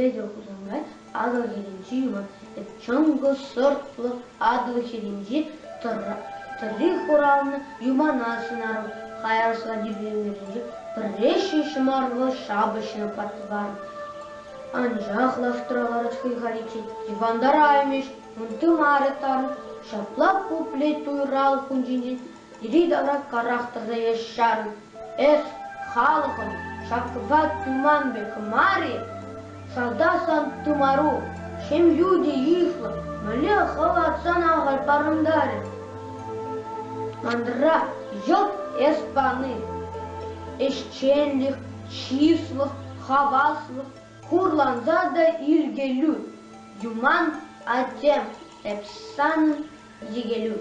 Петӗр Хусанкай Атӑл хӗрринчи юман, эп чӑнкӑ сӑртлӑ Атӑл хӗрринчи тӑрри хуралнӑ юмана сӑнарӑм. Хаяр Савелий ӗмӗрӗнче пӗрре ҫеҫ мар вӑл ҫапӑҫнӑ патвар. Анчах лаштра ларать хӑй халиччен, йӑвантараймӗҫ, ун тымарӗ тарӑн. Ҫапла пуплет туйрал хунчинчен йӗри-тавра карах тӑрса ҫарӑн. Эс, халӑхӑм, ҫак ват юман пек мар-и? Шалта сан тымару, ҫемйӳ те йышлӑ, мӗнле хӑват сана халь парӑнтарӗ? Мантӑра йӑлт эс пани. Ӗҫченлӗх, чыслӑх, хаваслӑх, хурланса та илкелӳ. Юман аттем, эп санӑн йӗкелӳ.